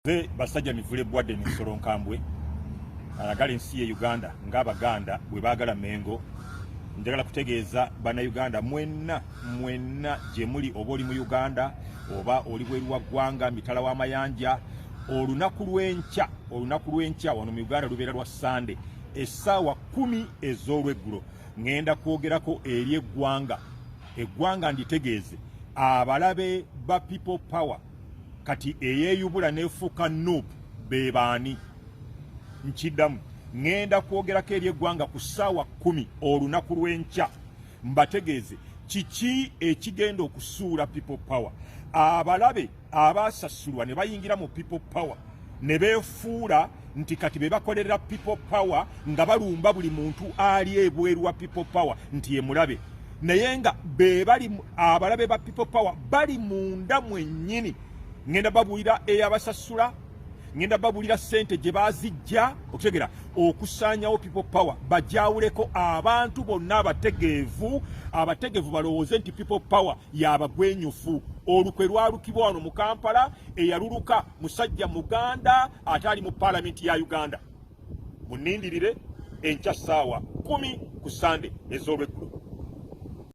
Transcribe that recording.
Nze Basajja Mivule Bwadde Nsolo Nkambwe, ayagala ensi ye Uganda ng'Abaganda bwe baagala Mengo. Njagala kutegeeza Bannayuganda mwenna mwenna gye muli, oba oli mu Uganda oba oli bweru wa ggwanga, mitala w'amayanja, olunaku lw'enkya, olunaku lw'enkya wano mu Uganda lubeera lwa Sande essaawa 10 ez'olweggulo, ŋŋenda kwogerako eri eggwanga. Eggwanga nditegeeze abalabe ba People Power kati eyeeyubula nefuuka NUP be baani. Nkiddamu, ŋŋenda kwogerako eri eggwanga ku ssaawa 10 olunaku lw'enkya, mbategeeze kiki ekigenda okusuula People Power. Abalabe abaasasulwa ne bayingira mu People Power ne beefuula nti kati be bakolerera People Power, nga balumba buli muntu ali ebweru wa People Power nti ye mulabe, naye nga be bali abalabe ba People Power bali munda mwennyini. Ngenda babuulira eyabasasula, ngenda babuulira ssente gye bazijja okutegera okusaanyawo People Power, bajawuleko abantu bonna abategeevu. Abategeevu balowooze nti People Power yabagwenyufu. Olukwe lwalukibwa wano mu Kampala, eyaluluka musajja Muganda ate ali mu Paalamenti ya Uganda. Munindirire enkya ssaawa 10 ku Sande ez'olweggulo.